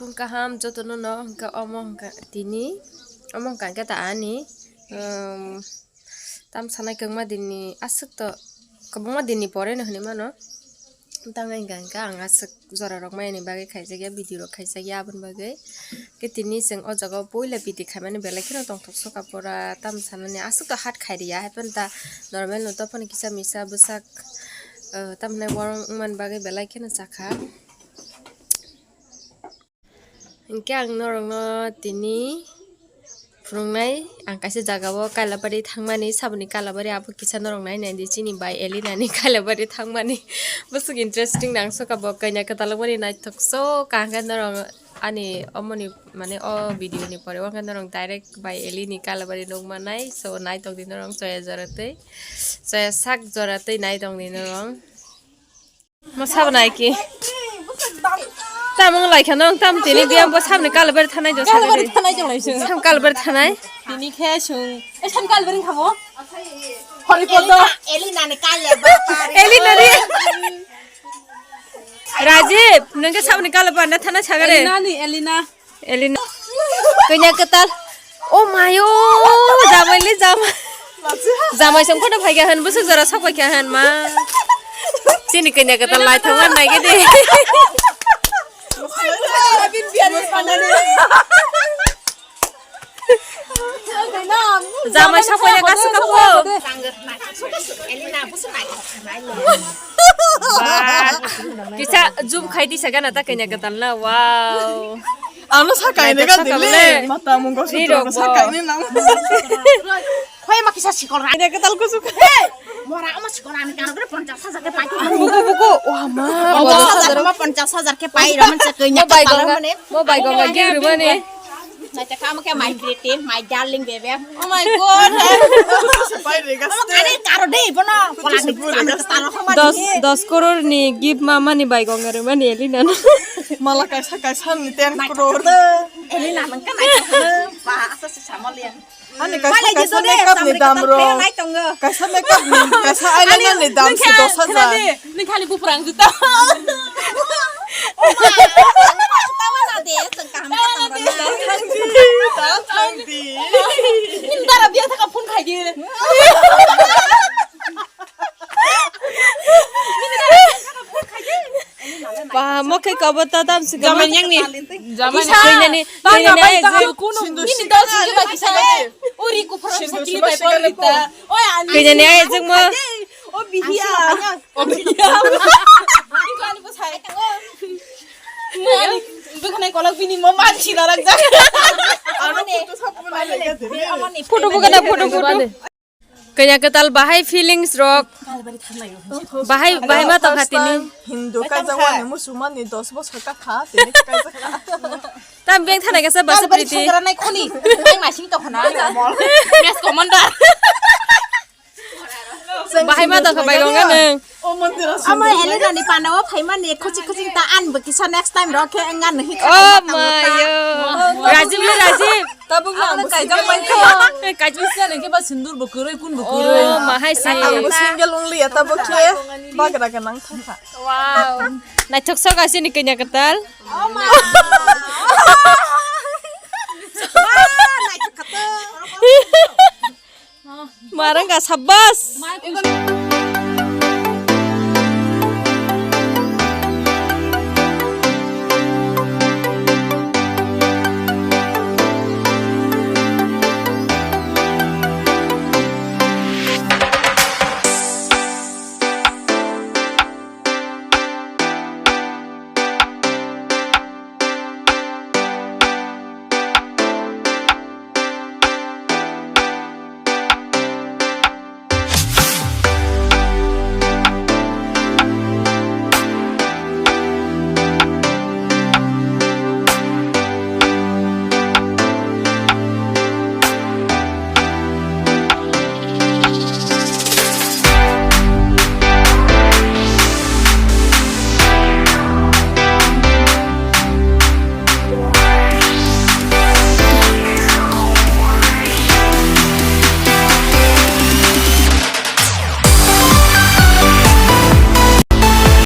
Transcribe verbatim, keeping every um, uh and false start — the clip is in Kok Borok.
Phung kaham jotono no hwnkhe omo hwnkha tini, omo hwnkha hwnkhe ta ani, um, tam sanai kwbangma dinni aswk to, kwbangma dinni pore no hinwi mano. Tamo hwnkha hwnkhe ang aswk jora rok maya ni bagwi khaijak ya, video rok khaijak ya aboni bagwi. Khe tini chwng o jaga o puila video khaimani belai kheno tongthok soka pura, tam sanani aswk to hard khai riya, haiphano ta normal no, tophano kisa misa bwsak, uh, tamhinai warung wngmani bagwi belai kheno chakha. Hinkhe ang norokno tini phunuknai, ang kaisa jagao Kailabari thangmani, saboni Kailabari abo kisa norok nai naidi, chini bai Elina ni Kailabari thangmani. Bwswk interesting nang soka bo, kanya kwtal wngmani naithok soka, hwnkhe norok ani omoni, mane, o video ni pore o hwnkhe norok direct bai Eli ni Kailabari nukmanai, so naitokdi norok choya jora twi, choya sak jora twi naitokdi norok. Mo sabo nai ki. Tam wng lai kha nong, tam tini biyang bo sabni Kailabari thanai do. Kailabari thanai do lai sung. Sam Kailabari thanai. Tini khe sung. E sam Kailabari khamo. Hori podo. Elina ni Kailabari. Elina ri. Rajib, nang khe sabni Kailabari na thanai sagare. Elina ni, Elina. Elina. Kanya kwtal. Oh mayo, jamai le jamai. Jamai song kono phai kha han, bwswk jora sok phai kha han ma. Chini kanya kwtal lai thangma nai ge de. Jamai sok phai kha su ka po. Ba, kisa zoom khai di sa gana ta kanya kwtal na. Wow. Ano sa kaine ga dile. Mata mung ko sutro sa kaine nang. Khoi ma kisa sikol ra. Kanya kwtal ku su. Mora ama sikol ani karo kre ponchas hajar ke pai. Buku buku. Wah ma. Ponchas hajar ma ponchas hajar ke pai ra man se kanya kwtal mane. Mo bai gonga gi ru mane. Naita kamo khe my pretty, my darling baby. Oh my God. Pai re ga. Amo kare karo de bono. Pola ni taro homa dos, dos koror ni gift ma mani bai gonga re mani Elina no. Mala kaisa kaisa ni ten koror. Elina nang ka naita. Ba asa se samalian. Ani kaisa kaisa makeup ni dam ro. Kaisa makeup ni, kaisa eyeliner ni dam se dos hajar. Nung khani buphrang juta. Dara biya thaka phone khai di. Ba, mo khe kobo ta dam se. Jamai yang ni. Jamai. Kisa. Kanya ni, kanya ni. Nini dal sing ba kisa. Uri ku phara sakili bai bor kita. Oi ani. Kanya ni ai jeng mo. O bihiya. O bihiya. Iku ani ko sai. Ani bukan ai kolak bini mo man sila rajak. Ano photo sapu na lega de. Photo bukan na photo photo. Kanya kwtal bahai feelings rok. Bahai, bahai ma tongkha tini. Hindu kaijak wani musulman ni dos bosor ka kha tini kaijak kha. Tam beng thana kasa basa priti. Nai masing to khana. Mes commander. Bahai ma tongkha bai gong nang. Ama Elena ni panda o phaimani khuchi khuchi ta an bo kisa next time rok khe ngan nahi. Oh my yo. Rajib le Rajib. Tabuk na ang bo single wngkha. Eh, kajmi sina nengke ba sindur bo kwrwi, kun bo kwrwi. Oh, mahai se. Ang bo single only ya, tabuk khe bagra gwnang thangkha. Wow. Naithok sok asini kanya kwtal. Oh my. Marang ka sabbas.